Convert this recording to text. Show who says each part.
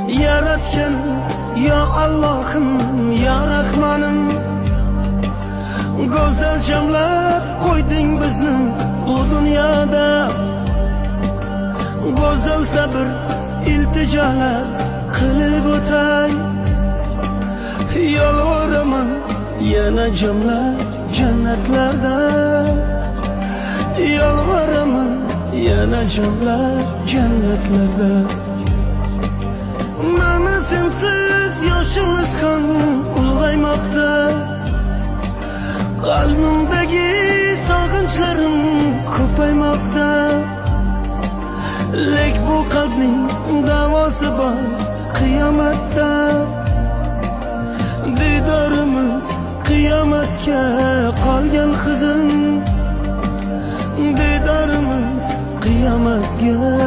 Speaker 1: Yaratganim, yo Allohim, yo Rahmonim. Go'zal jamlab qo'yding bizni bu dunyoda. Go'zal sabr iltijolar qilib o'tay. Yolvoraman yana jamlab jannatlarda. Yolvoraman yana jamlab jannatlarda. Mana sensiz yoshimiz ham ulg'aymoqda. Qalbimdagi sog'inchlarim ko'paymoqda. Lek bu qalbning davosi bor qiyomatda. Diydorimiz qiyomatga qolgan qizim. Diydorimiz qiyomatga.